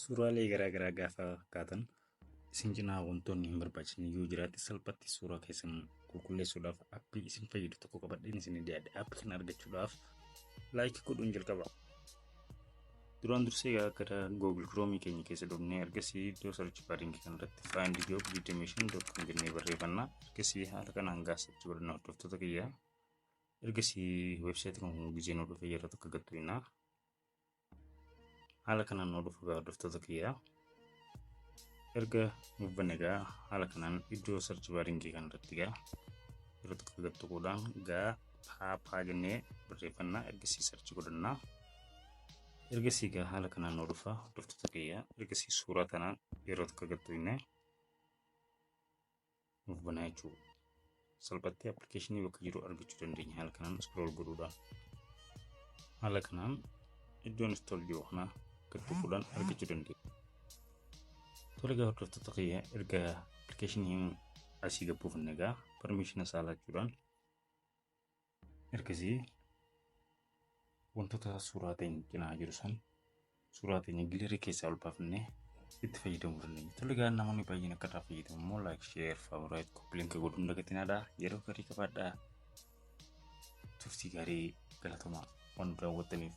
Suuraalee garaa garaa gaafa kaatan isin cinaa wantoonni hin barbaachisne yoo jiraate, salphatti suuraa keessan qulqulleessuudhaaf aappii isin fayyadu tokko qabadheen isin dhiyaadhe. Aappii kana argachuudhaaf like godhuun jalqaba. Duraan dursee gara Google Chrome keenya keessa dhufnee, ergasii iddoo search baring kanarratti findjob25.com jennee barreeffanna. Ergasii haala kanaan gaa search godhanna, hordoftoota kiyyaa. Ergasii weebsaayitii kun gizee nu dhufe yeroo tokko gattuinaa. Haala kanaan nu dhufu gaa, hordoftoota kiyyaa. Erga nuuf banne gaa, haala kanaan iddoo search baringii kanarratti gaa yeroo tokko gattuquudhaan gaa paapaa jennee barreeffannaa, ergasii search godhannaa. Ergasii gaa haala kanaan nu dhufa, hordoftoota kiyyaa. Ergasii suuraa tana yeroo tokko gattuinee nuuf banaa jechuudha. Salphatti appilikeeshinii bakka jiru argachuu dandeenya haala kanaan scroll godhuudhaan. Haala kanaan iddoon install jiru kana gattuquudhaan argachuu dandeenya. Tole egaa, hordoftoota kiyya, erga appilikeeshinii asii gabbuufanne egaa permission isaa laachuudhaan, ergasii wantoota suuraa teenya cinaa jiru san suuraa teenya gallery keessaa ol baafnee itti fayyadamuu dandeenya. Tole egaa, namoonni baay'een akka irraa fayyadamu immoo like, share, favorite, copy link godhuun dagatinaadha. Yeroo gaarii qabaadhaa. Turtii gaarii, galatomaa waan daawwattaniif.